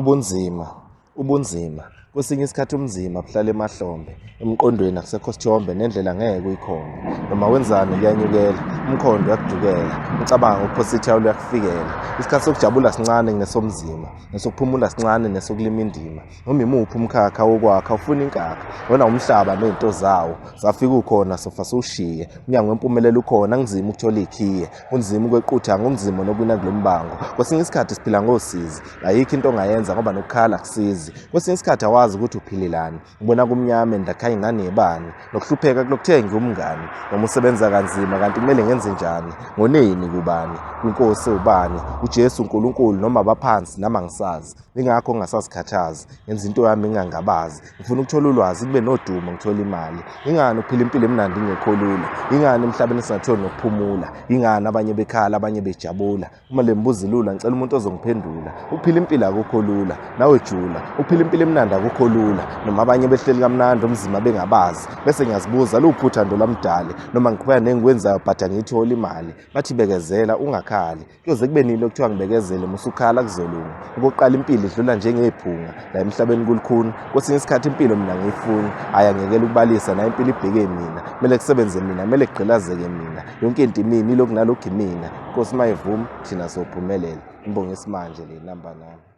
Ubunzima, ubunzima. Kwesinye isikhathi ubunzima buhlala emahlombe, emqondweni akusekho sithombe nendlela ngeke uyikhombe. Noma wenzani kuyanyukela, umkhondo uyakudukela, umcabango uphosa ithawula uyakufikela. Isikhathi sokujabula sincane kunesomzima, nesokuphumula sincane nesokulima indima. Noma imuphi umkhakha wokwakha ufuna inkakha, wona umhlaba nezinto zawo. Safika ukhona sofa siwushiye, umnyango wempumelelo ukhona kunzima ukuthola ikhiye. Kunzima ukwequtha ngokunzima nokwina kulo mbango. Kwesinye isikhathi siphila ngosizi, ayikho into ongayenza ngoba nokukhala akusizi. Kwesinye isikhathi awazi ukuthi uphilelani, ubona kumnyama endakhanye nganebani. Nokuhlupheka kulokuthenga umngani, noma usebenza kanzima kanti kumele ngenze njani? Ngoneni kubani? Kwinkosi ubani? UJesu uNkulunkulu noma abaphansi nami angisazi. Ingakho ngingasazikhathazi, ngenza into yami ngingangabazi. Ngifuna ukuthola ulwazi kube nodumo ngithole imali. Ingani ukuphila impilo emnandi ingekho lula? Ingani emhlabeni singatholi nokuphumula? Ingani abanye bekhala abanye bejabula? Uma le mbuzo ilula ngicela umuntu ozongiphendula. Ukuphila impilo akukho lula, nawe jula. Ukuphila impilo emnandi akukho lula, noma abanye behleli kamnandi umzima bengabazi. Bese ngiyazibuza luphi uthando lwamdali noma ngiqhubeka nengikwenzayo but angiyitholi imali. Bathi bekezela ungakhali. Kuyoze kube nini okuthiwa ngibekezele musukhala kuzolunga. Okokuqala impilo idlula njengephunga la emhlabeni kulukhuni. Kwesinye isikhathi impilo mina ngiyifuni. Hhayi angiyekele ukubalisa nayo impilo ibheke mina. Kumele kusebenze mina, kumele kugqilazeke mina. Yonke into imina, ilokhu nalokhu imina. Inkosi mayivuma thina sophumelela. Imbongi yesimanje le namba nami.